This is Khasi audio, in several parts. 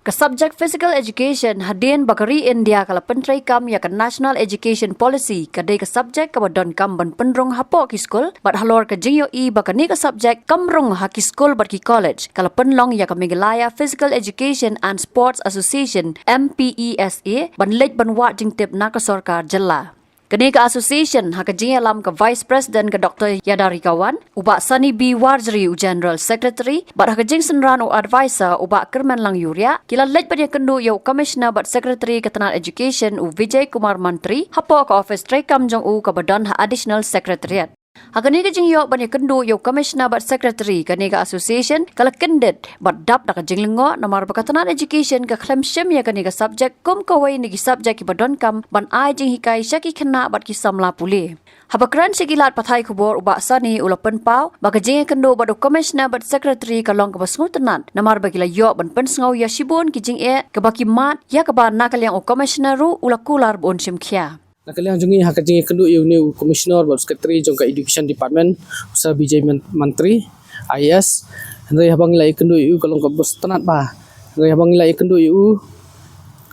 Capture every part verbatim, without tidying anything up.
Ka subject Physical Education, hadien ba ka ri India ka la pyntreikam ïa ka National Education Policy, ka dei ka subject kaba donkam ban pynrung hapoh ki skul, bad halor ka jingïohi ba kane ka subject kam rung ha ki skul bad ki college, ka la pynlong ïa ka Meghalaya Physical Education and Sports Association, M P E S A, ban leit ban wad jingtip na ka sorkar jylla. Kane ka association, ha ka jingïalam ka Vice President ka Doctor Yada Rikawan, u Bah Sani B Warjri u General Secretary, bad ha ka jingsynran u Advisor u Bah Kyrmenlang Uriah, ki la leit ban ïakynduh ïa u Commissioner bad Secretary ka tnat Education u Vijay Kumar Mantri, hapoh ka office treikam jong u kaba don ha Additional Secretariat. Ha kane ka jingïoh ban ïakynduh ïa u Commissioner bad Secretary kane ka association, ka la kyndit bad dap da ka jinglyngngoh namar ba ka tnat Education ka khlem shim ïa kane ka subject kum kawei na ki subject kiba donkam ban ai jinghikai sha ki khynnah bad ki samla pule. Haba kren sha ki lad pathai khubor u Bah Sani u la pynpaw ba ka jingïakynduh bad u Commissioner bad Secretary ka long kaba sngewtynnat namar ba ki la ïoh ban pynsngew ïa shibun ki jingeh kaba ki mad, ïa kaba na ka liang u Commissioner ruh u la kular ba un shim khia. Na ka liang jong ngi ha ka jingïakynduh ïa une u Commissioner bad Secretary jong ka Education Department, u Sir Vijay Man-, Mantri, I A S. Hynrei haba ngi la ïakynduh ïa u ka long kaba sngewtynnat bha. Hynrei haba ngi la ïakynduh ïa u,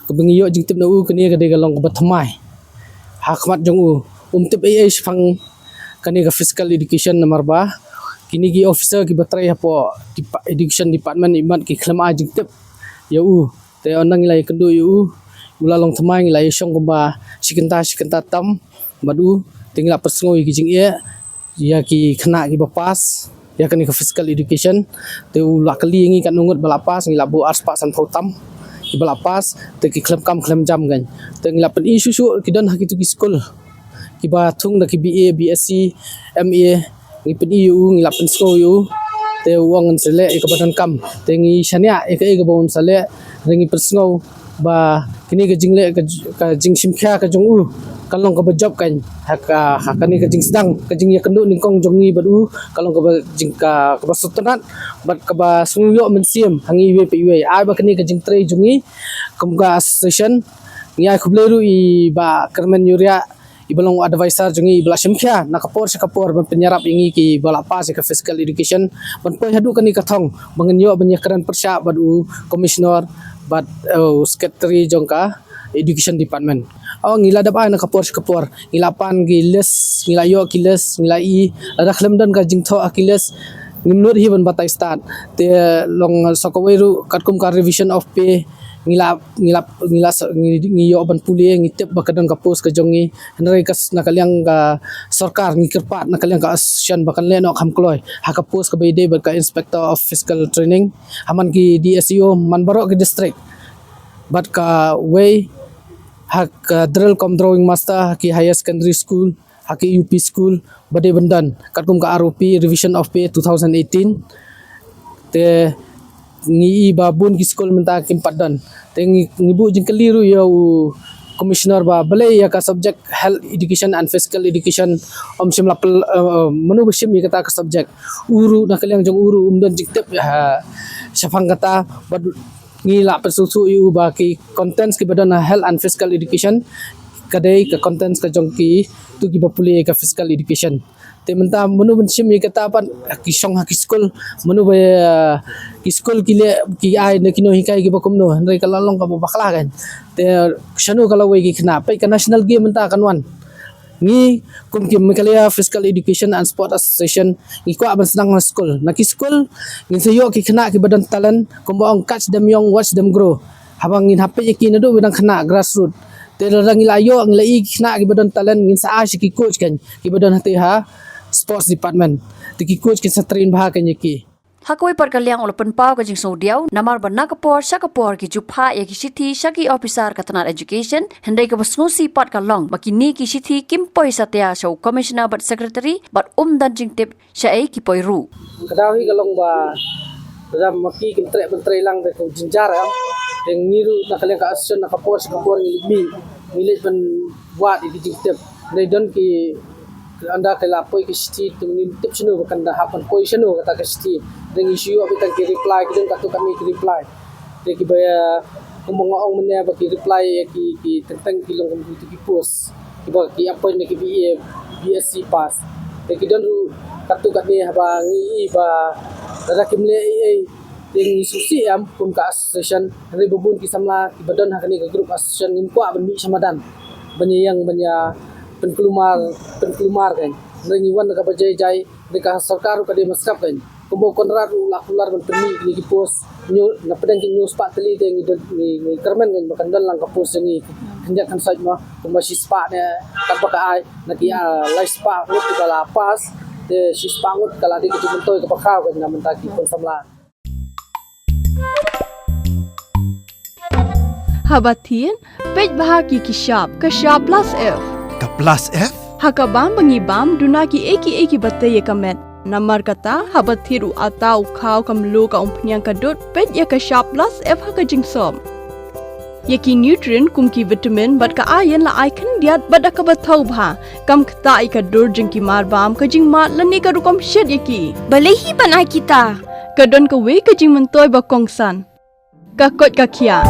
kaba ngi ïoh jingtip na u, kane ka dei ka long kaba thymmai ha khmat jong u. Um tip ei ei shaphang kane ka Physical Education namar ba kine ki officer kiba trei hapoh depa-, Education Department imat ki khlem ai jingtip ïa u. Te ynda ngi la ïakynduh ïa u, u la long thymmai, ngi la ïashong kumba shi kynta shi kynta tam bad u, te ngi la pynsngew ïa ki jingeh ïa ki khynnah kiba pass ïa kane ka Physical Education. Te u la kylli ïa ngi katno ngut ba la pass, ngi la buh arspah sanphew tam kiba la pass, te ki khlem kam khlem jam kan. Te ngi la pyni shuh shuh ki don ha kito ki skul kiba thung da ki B A, B S C, M A, ngi pyni ïa u, ngi la pynsngew ïa u. Te u ong un sa leh ïa kaba donkam. Te ngi shaniah ïa kaei kaba un sa leh, te ngi pynsngew ba kane ka jingleh, ka, ka jingshim khia ka jong u ka long kaba jop kan. Ha ka, ha kane ka jingsdang, ka jingïakynduh nyngkong jong ngi bad u ka long kaba jing, ka, kaba sngewtynnat bad kaba sngewïoh mynsiem ha ngi iwei pa iwei. Ai ba kane ka jingtrei jong ngi kum ka association, ngi ai khublei ruh ïa i Bah Kyrmen Uriah, iba long u advisor jong ngi, iba la shim khia na ka por sha ka por ban pynïarap ïa ngi kiba la pass ïa ka Physical Education ban poi haduh kane ka thong ba ngin ïoh ban ïakren pyrshah bad u Commissioner bad, eh, u Secretary jong ka Education Department. Oh, ngi la dep ai na ka por sha ka por, ngi la pan ki list, ngi la ïoh ki list, ngi la i, lada khlem don ka jingthoh ha ki list, ngim nud hi ban batai stad. Te long sa kawei ruh katkum ka revision of pay, ngi la, ngi la, ngi la sa, ngi, ngi ïoh ban pule, ngi tip ba ka don ka post ka jong ngi. Hynrei ka s-, na ka liang ka sorkar ngi kyrpad na ka liang ka association ba kan leh noh kham kloi ha ka post kaba ïadei bad ka Inspector of Physical Training ha man ki D S E O man baroh ki district. Bad kawei ha ka drill cum drawing master ha ki higher secondary school, ha ki U P school ba dei ban don katkum ka R O P, Revision of Pay two thousand eighteen. Te ngi i ba bun ki skul mynta kim pat don. Te ngi, ngi buh jingkylli ruh ïa u Commissioner ba balei ïa ka subject Health Education and Physical Education ym shym la pel, eh, mano ba shim ïa kata ka subject. U ruh na ka liang jong u ruh um don jingtip, eh, shaphang kata, bad ngi la pynsngewthuh ïa u ba ki contents kiba don ha Health and Physical Education ka dei ka contents ka jong kito kiba pule ka Physical Education. Te mynta mano ban shim ïa kata pat, ki shong ha ki skul, mano ba, eh, ki skul ki leh, ki ai na ki nonghikai kiba kumno, hynrei ka la long kaba bakla kan. Te shano ka lawei ki khynnah, peit ka national game mynta kan wan. Ngi kum ki Meghalaya Physical Education and Sport Association, ngi kwah ban sdang na skul. Na ki skul ngin sa ïoh ki khynnah kiba don talent, kumba ong, catch them young, watch them grow. Haba ngin hap peit ïa ki naduh ba dang khynnah, grassroot. Te lada ngi la ïoh, ngi la i ki khynnah kiba don talent, ngin sa ai sha ki coach kan, kiba don hangtei ha sports department. Te ki coach kin sa train bha kan ïa ki. Ha kawei pat ka liang u la pynpaw ka jingsngewdiaw namar ba na ka por sha ka por ki ju phah ïa ki shithi sha ki officer ka tnat Education, hynrei kaba sngewsih pat ka long ba kine ki shithi kim poi satia sha u Commissioner bad Secretary, bad um don jingtip shaei ki poi ruh. Ka daw hi ka long ba lada ma ki kim treh ban trei lang, te ka jingjia em. Te ngi ruh na ka liang ka association na ka por sha ka por ngi leit mih, ngi leit ban wad ïa ki jingtip. Hynrei don ki, ynda ki la poi ki shithi, te ngim tip shano ba kan da hap ban poi shano kata ka shithi. Te ngi shu ïoh beit tang ki reply, ki don katto katne ki reply. Te kiba, eh, kumba nga ong mynne ba ki reply ïa ki, ki teng teng ki long kum kito ki post kiba ki appoint na ki B A, B S C pass. Te ki don ruh katto katne, haba ngi i ba lada kim leh ei ei, Te ngi sngewsih em kum ka association, hynrei ba bun ki samla kiba don ha kane ka group association ngim kwah ban mih sha madan ban ïeng ban ïa pynkulmar, pynkulmar kan. Hynrei ngi wan kaba jai jai, hynrei ka sorkar ruh ka dei maskap kan. Kumba u Conrad ruh la kular ban pynmih kine ki post, hynñiew, na pdeng ki hynñiew spah tylli te ngi don, ngi, ngi kyrmen kan ba kan don lang ka post jong ngi. Khyndiat khynsoit mo, kumba shi spah ne katba ka ai, na ki, ah, lai spah ngut kiba la pass, te shi spah ngut ka la dei ka jingmyntoi kaba khraw kan na bynta ki khun samla. Haba thied, peit bha ki ki shap, ka shap plus F. Ka plus F? Ha ka bam ba ngi bam, duna kiei kiei kiba tei ïa ka met. Namar kata, haba thied u atta, u khaw, ka mluh, ka umphniang, ka dud, peit ïa ka shap plus F ha ka jingsop. Ïa ki nutrient kum ki vitamin bad ka iron la ai khyndiat bad da kaba thaw bha. Kam ktah ïa ka dur jong ki marbam, ka jingmad lane ka rukom shet ïa ki. Balei hi ban ai kita? Ka don kawei ka jingmyntoi ba kongsan. Ka koit ka khiah.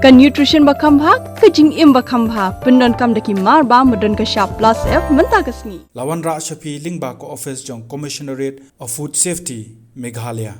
Ka nutrition ba kham bha, ka jingim ba kham bha. Pyndonkam da ki marbam ba don ka shap plus F mynta ka sngi. La wanrah sha phi lyngba ka office jong Commissionerate of Food Safety, Meghalaya.